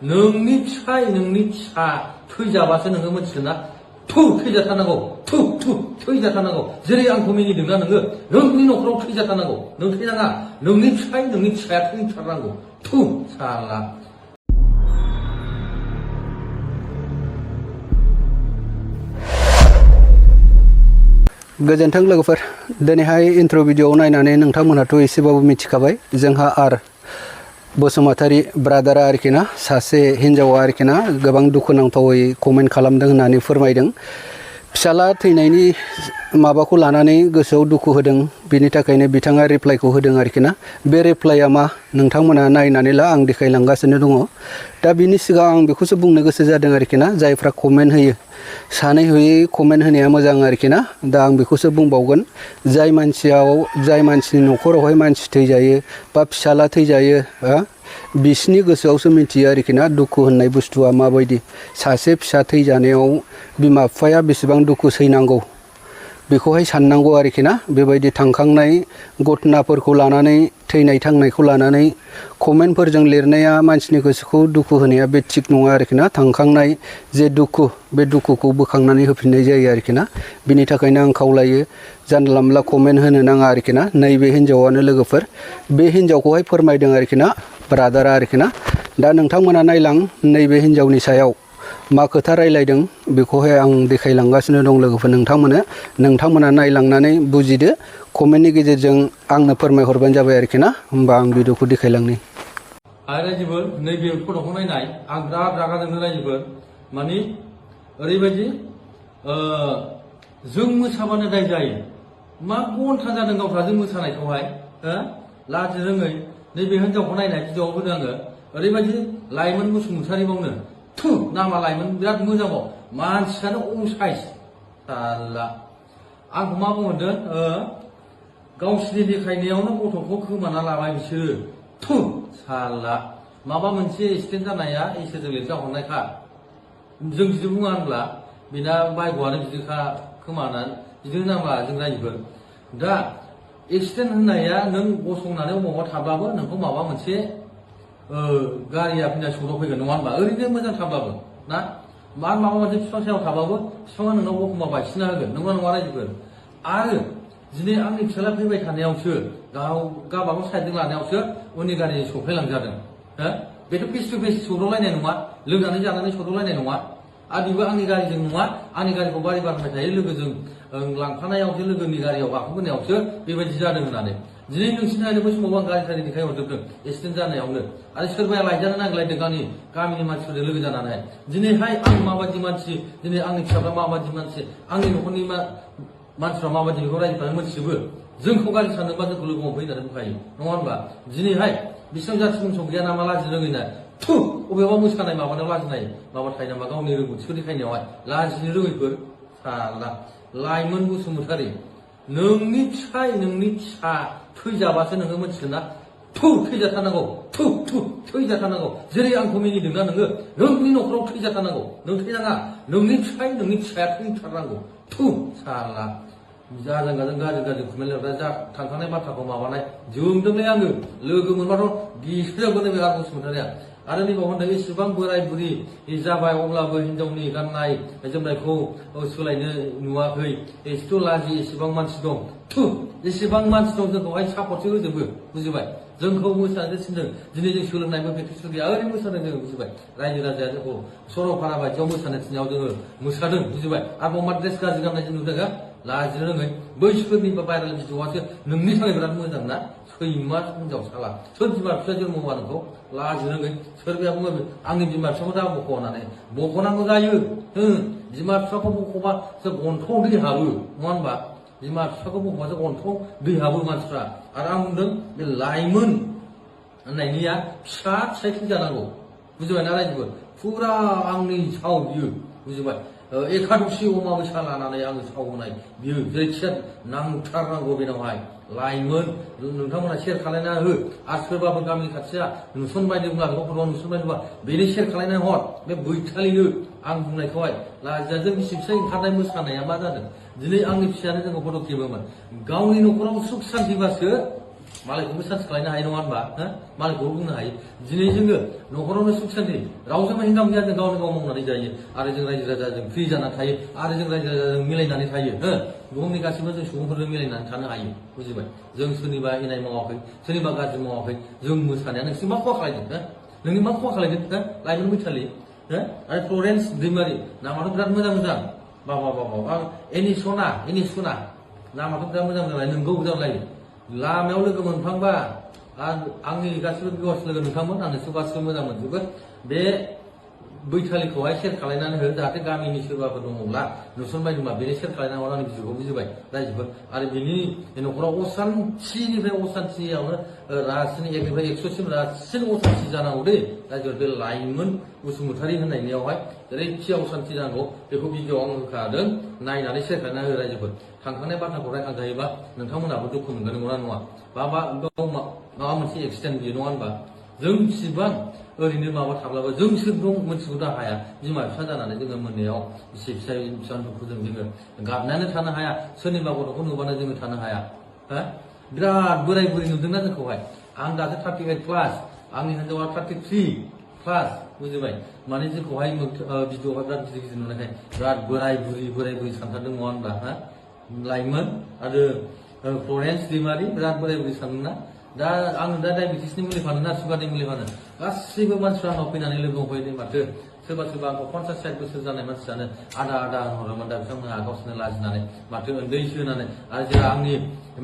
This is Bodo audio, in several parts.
नोंनि फिसाय नोंनि फिसा थैजाबासो नोङो मोनथिगोन ना थु थैजाथारनांगौ थु थु थैजाथारनांगौ जेरै आंखौ मिनिदोंना नोङो नोंनि न'खराव थैजाथारनांगौ नों थैनाङा नोंनि फिसाय नोंनि फिसाया थैथारनांगौ थु साला गोजोन्थों लोगोफोर दिनैहाय इन्ट्र भिडिअ नायनानै नोंथांमोनहाथ' एसेबाबो मिथिखाबाय जोंहा बसुमतारी ब्रादारा आरोखि ना सासे हिन्जावा आरोखि ना गोबां दुखुनांथावै कमेन्ट खालामदों होननानै फोरमायदों फिसाला थैनायनि माबाखौ लानानै गोसोआव दुखु होदों बिनि थाखायनो बिथाङा रिप्लाइखौ होदों आरोखि ना बे रिप्लाइआ मा नोंथांमोना नायनानै ला आं देखायलांगासिनो दङ दा बिनि सिगां आं बेखौसो बुंनो गोसो जादों आरोखि ना जायफ्रा कमेन्ट होयो सानै हयै कमेन्ट होनाया मोजां आरोखि ना दा आं बेखौसो बुंबावगोन जाय मानसिनि न'खरावहाय मानसि थैजायो बा फिसाला थैजायो बिसिनि गोसोआवसो मिथियो आरोखि ना दुखु होननाय बुस्थुआ माबायदि सासे फिसा थैजानायाव बिमा बिफाया बेसेबां दुखु सैनांगौ बेखौहाय साननांगौ आरोखि ना बेबायदि थांखांनाय घटनाफोरखौ लानानै थैनाय थांनायखौ लानानै कमेन्टफोरजों लिरनाया मानसिनि गोसोखौ दुखु होनाया बे थिग नङा आरोखि ना थांखांनाय जे दुखु बे दुखुखौ बोखांनानै होफिननाय जायो आरोखि ना बिनि थाखायनो आं खावलायो जानला मोनला कमेन्ट होनो नाङा आरोखि ना नैबे हिन्जावानो लोगोफोर बे हिन्जावखौहाय फोरमायदों आरोखि ना ब्रादारा आरोखि ना दा नोंथांमोना नायलां नैबे हिन्जावनि सायाव मा खोथा रायलायदों बेखौहाय आं देखायलांगासिनो दं लोगोफोर नोंथांमोना नायलांनानै बुजिदो कमेन्टनि गेजेरजों आंनो फोरमायहरबानो जाबाय आरोखि ना होमबा आं भिडिअखौ देखायलांनि आरो रायजोफोर नैबे फट'खौ नायनाय आं बिराद रागा जोंनो रायजोफोर मानि ओरैबायदि जों मोसाबानो दाय जायो मा घन्टा जादों गावफ्रा जों मोसानायखौहाय लाजि रोङै नैबे हिन्जावखौ नायनाय भिडिअआव होदों आङो ओरैबायदि लाइमोन बसुमतारी बावनो थु नामा लाइमोन बिराद मोजांबाव मानसियानो असाइस साला आंखौ मा बुंहरदों गावसिनि देखायनायावनो गथ'खौ खोमाना लाबाय बिसोरो थु साला माबा मोनसे एक्सिडेन्ट जानाया इसोरजों लिरजा हरनायखा जों बिदि बुङा होनब्ला बेना बायग'आनो बिदिखा खोमाना बिदि होनांब्ला जों रायजोफोर दा एक्सिडेन्ट होननाया नों गसंनानै अबावबा थाब्लाबो नोंखौ माबा मोनसे गारिया फैना सौदाव फैगोन नङा होनबा ओरैनो मोजां थाब्लाबो ना माबा मोनसे बिफां सायाव थाबाबो बिफाङा नोंनाव एखमबा बायसिना होगोन नंगौना नङा रायजोफोर आरो दिनै आंनि फिसाला फैबाय थानायावसो गावबागाव साइडजों लानायावसो उननि गारि सौफैलांजादों बेथ' फेस टु फेस सौदावलायनाय नङा लोंनानै जानानै सौदावलायनाय नङा आरो बेबो आंनि गारिजों नङा आंनि गारिखौ बारि बारबाय थायो लोगोजों लांफानायावसो लोगोनि गारियाव गाखोबोनायावसो बेबायदि जादों होननानै दिनै नोंसिनि आरो बै समाव आं गारि सारि देखायहरजोबदों एक्सिडेन्ट जानायावनो आरो सोरबाया लायजानो नांलायदों गामिनि मानसिफोरजों लोगो जानानै दिनैहाय आं माबायदि मानसि दिनै आंनि फिसाफ्रा माबायदि मानसि आंनि न'खरनि मानसिफ्रा माबायदि बेखौ रायजोफ्रानो मोनथिजोबो जोंखौ गाज्रि सानोबा जोंखौ लोगो हमफै होननानै बुंखायो नङा होनबा दिनैहाय बेसेबां जाथि बंस' गैया नामा लाजि रोङैना थु अबेबा मोसानाय माबानायाव लाजिनाय माबा थायो नामा गावनि रोंगौथिखौ देखायनायावहाय लाजिनो रोङैफोर साला लाइमोन बसुमतारी नोंनि फिसाय नोंनि फिसा थैजाबासो नोङो मोनथिगोन ना थु थैजाथारनांगौ थु थु थैजाथारनांगौ जेरै आंखौ मिनिदोंना नोङो नोंनि न'खराव थैजाथारनांगौ नों थैनाङा नोंनि फिसाय नोंनि फिसाया थैथारनांगौ थु साला जाजों गाज्रि कमेन्ट लिरग्रा थांखांनाय बाथ्राखौ माबानाय जोंदोंलाय आङो लोगो मोनबाथ' गिसोजागोन नैबे आर बसुमतारीया आरो नैबाव होनदों एसेबां बोराय बुरि जाबाय अब्लाबो हिनजावनि गाननाय जोमनायखौ सोलायनो नुवाखै एसेथ' लाजि एसेबां मानसि दं थु एसेबां मानसि दं जोंखौहाय सापर्टसो होजोबो बुजिबाय जोंखौ मोसानो थिनदों दिनै जों सोलोंनायबो प्रेक्टिस गैया ओरैनो मोसादों जोङो बुजिबाय रायजो राजाया जोंखौ सरलपारा बायदियाव मोसानो थिननायाव जोङो मोसादों बुजिबाय आरो मा ड्रेस गाज्रि गाननाय जों नुदों लाजिनो रोङै बैसोरनि भाइरेल भिडिअआसो नोंनि थाखाय बिराद मोजां ना सैमा हिनजाव साला सोर बिमा बिफाया जोनोम होआ नोंखौ लाजिनो रोङै सोरबाया बुङो आंनि बिमा बिफाखौ दा बख' होननानै बख'नांगौ जायो बिमा बिफाखौ बख'बा सोर गन्थं दै हाबो नङा होनबा बिमा बिफाखौ बख'बासो गन्थं दै हाबो मानसिफ्रा आरो आं बुंदों बे लाइमोन होननायनिया फिसा थैजानांगौ बुजिबायना रायजोफोर फुरा आंनि साव बियो बुजिबाय एकादशी अमाबैसा लानानै आङो सावहोनाय बियो जायखिया नांथारनांगौ बेनावहाय लाइमोन नोंथांमोना सेयार खालायना हो आरो सोरबाफोर गामिनि खाथिया नुसनबायदोंब्ला बेखौ फट'आव नुसनबायदोंबा बेनो सेयार खालायनानै हर बे बैथालिनो आं बुंनायखौहाय लाजिया जों बिसि फिसाय ओंखारनाय मोसानाया मा जादों दिनै आंनि फिसायानो जोंखौ फट' खेबोमोन गावनि न'खराव सुख सान्तिबासो मालायखौबो सान्स खालायनो हायो नङा होनबा हो मालायखौबो बुंनो हायो दिनै जोङो न'खरावनो सुख सान्ति रावजोंबो हेंगाम गैया जों गावनो गाव मावनानै जायो आरो जों रायजो राजाजों फ्रि जानानै थायो आरो जों रायजो राजाजों मिलायनानै थायो हो बुहुमनि गासैबो जों सुबुंफोरजों मिलायनानै थानो हायो बुजिबाय जों सोरनिबा इनाय मावाखै सोरनिबा गाज्रि मावाखै जों मोसानाया नोंसोर मा खहा खालायदों हो नोंनि मा खहा खालायदों हो लाइमोन मैथालि हो आरो फ्लरेन्स दैमारि नामाथ' बिराद मोजां मोजां बा एनि सना नामाथ' बिराद मोजां मोजां नोंगौ जालायो लामायाव लोगो मोनफ्लांबा आंनि गासिबो भिउवार्स लोगो नोंथांमोन आं नोंसोर गासिबो मोजां मोनजोबो बे बैथालिखौहाय सेयार खालायनानै हो जाहाथे गामिनि सोरबाफोर दङब्ला नुसनबाय दंबा बेनो सेयार खालायनानै हर आंनि भिडिअखौ बुजिबाय रायजोफोर आरो बिनि न'खराव असान्थिनिफ्राय असान्थियावनो रासिन एकनिफ्राय 100सिम रासिन असान्थि जानांगौ दे रायजोफोर बे लाइमोन बसुमतारी होननायनियावहाय जेरैखि असान्थि जानांगौ बेखौ भिडिअ आं होखादों नायनानै सेयार खालायना हो रायजोफोर थांखांनाय बाथ्राखौ रायखांजायोबा नोंथांमोनहाबो दुखु मोनगोन नंगौना नङा माबा मोनसे एक्सिडेन्ट बियो नङा होनबा जों बिसिबां ओरैनो माबा थाब्लाबो जों सोर दं मोनथिगौदा हाया बिमा बिफा जानानै जोङो मोननायाव बिसि फिसाय फिसा दुखुजों जोङो गाबनानै थानो हाया सोरनिबा गथ'खौ नुबानो जोङो थानो हाया हा बिराद बोराय बुरै नुदोंना जोंखौहाय आं दासो 38 प्लास आंनि हिनजावा 33 प्लास बुजिबाय माने जोंखौहाय भिडिअ'आव बिराद गिदिर गिदिर नुनायखाय बिराद बोराय बुरै सानथारदों नङा होनबा हा लाइमोन आरो फ्लरेन्स दैमारि बिराद बोराय बुरै सानदोंना दा आङो दा डायबेटिसनि मुलि फानो ना सुगारनि मुलि फानो गासैबो मानसिफ्रा आंनाव फैनानै लोगो हमफैदों माथो सोरबा आंखौ 50-60 बोसोर जानाय मानसियानो आदा होनहरोमोन दा बिथांमोनहा गावसोरनो लाजिनानै माथो उन्दैसो होनानै आरो जेला आंनि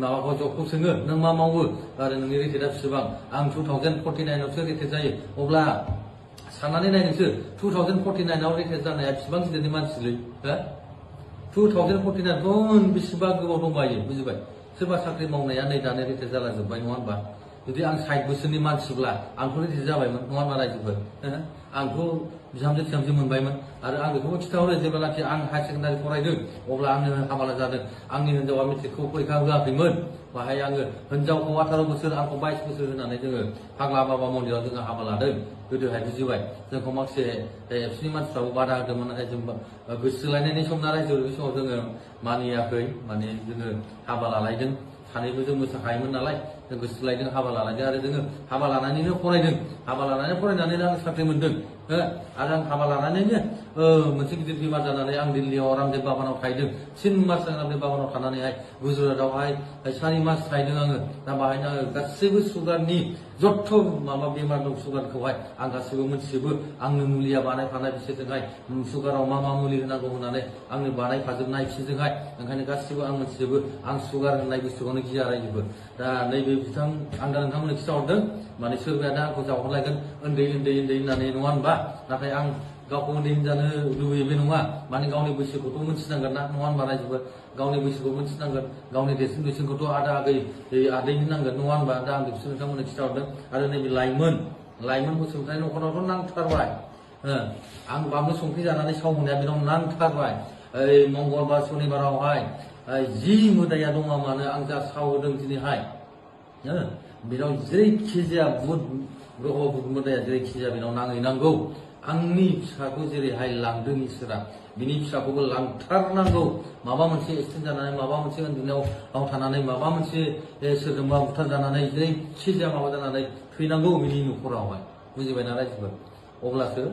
माबाखौ जबखौ सोङो नों मा मावो आरो नोंनि रिटायार्डआ बेसेबां आं 2049आवसो रिटायार्ड जायो अब्ला साननानै नाय नोंसोर 2049आव रिटायार्ड जानाया बेसेबां गिदिरनि मानसिलै हो 2049 बेसेबा गोबाव दंबायो बुजिबाय सोरबा साख्रि मावनाया नै दानो रिटायार्ड जाला जोब्बाय नङा होनबा जुदि आं 60 बोसोरनि मानसिब्ला आंथ' रिटायार्ड जाबायमोन नङा होनबा रायजोफोर आंथ' बिहामजो मोनबायमोन आरो आं बेखौबो खिन्थाहरो जेब्लानाखि आं हायार सेकेन्डारि फरायदों अब्ला आंनो हाबा जादों आंनि हिनजावा मेट्रिकखौ परीक्षा होआखैमोन बाहाय आङो हिनजावखौ 18 बोसोर आंखौ 22 बोसोर होनानै जोङो फाग्ला बाबा मन्दिराव जोङो हाबा लादों गोदोहाय बुजिबाय जोंखौ माखासे एबसुनि मानसिफ्राबो बादा होदोंमोन नाथाय जों गोसोलायनायनि सम ना रायजो बे समाव जोङो मानियाखै माने जोङो हाबा लालायदों सानैबो जों मोसाखायोमोन नालाय जों गोसोलायदों हाबा लालायदों आरो जोङो हाबा लानानैनो फरायदों हाबा लानानै फरायनानैनो आं साख्रि मोनदों आरो आं हाबा लानानैनो मोनसे गिदिर बेमार जानानै आं दिल्लीयाव रामदेव बाबानाव थाहैदों 3 मास रामदेव बाबानाव थानानैहाय गुजरातआवहाय 4 मास थाहैदों आङो दा बाहायनो आङो गासैबो सुगारनि जथ' माबा बेमार दं सुगारखौहाय आं गासैबो मोनथिजोबो आंनो मुलिया बानायफानाय बिसोरजोंहाय सुगाराव मा मुलि होनांगौ होननानै आंनो बानायफाजोबनाय बिसोरजोंहाय ओंखायनो गासैबो आं मोनथिजोबो आं सुगार होननाय बुस्थुखौनो गिया रायजोबो दा नैबे आं दा नोंथांमोननो खिन्थाहरदों माने सोरबाया दा आंखौ जावहरलायगोन उन्दै होननानै नङा होनबा नाथाय आं गावखौ उन्दै होनजानो लुबैयो बे नङा माने गावनि बैसोखौथ' मोनथिनांगोन ना नङा होनबा रायजोफोर गावनि बैसोखौ मोनथिनांगोन गावनि देरसिन दुइसिनखौथ' आदै होननांगोन नङा होनबा दा आं बेखौसो नोंथांमोननो खिन्थाहरदों आरो नैबे लाइमोन बसुमतारी न'खरावथ' नांथारबाय आं बानलु संख्रि जानानै सावनाया बेनाव नांथारबाय ओइ मंगलबार सनिबारावहाय जि मोदाया दङ मानो आं जा सावहोदों दिनैहाय बेनाव जेरैखि जाया बुध ग्रह बुध मोदाया जेरैखि जाया बेनाव नांहैनांगौ आंनि फिसाखौ जेरैहाय लांदों इसोरा बिनि फिसाखौबो लांथारनांगौ माबा मोनसे एक्सिडेन्ट जानानै माबा मोनसे उन्दुनायाव थानानै माबा मोनसे सोरजोंबा बुथार जानानै जेरैखि जाया माबा जानानै थैनांगौ बिनि न'खरावहाय बुजिबायना रायजोफोर अब्लासो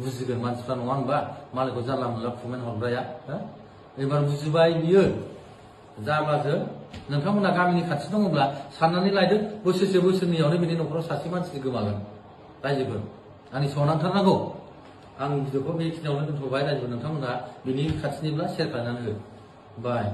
बुजिगोन मानसिफ्रा नङा होनबा मालायखौ जानला मोनला फुमेन हरग्राया एबार बुजिबाय बियो जाब्लासो नोंथांमोना गामिनि खाथि दङब्ला साननानै लायदो बोसोरनैयावनो बिनि न'खराव सासे मानसि गोमागोन रायजोफोर आंनि सायाव नांथारनांगौ आं भिडिअखौ बेखिनियावनो दोनथ'बाय रायजोफोर नोंथांमोनहा बिनि खाथिनिब्ला सेयार खालामनानै हो बाय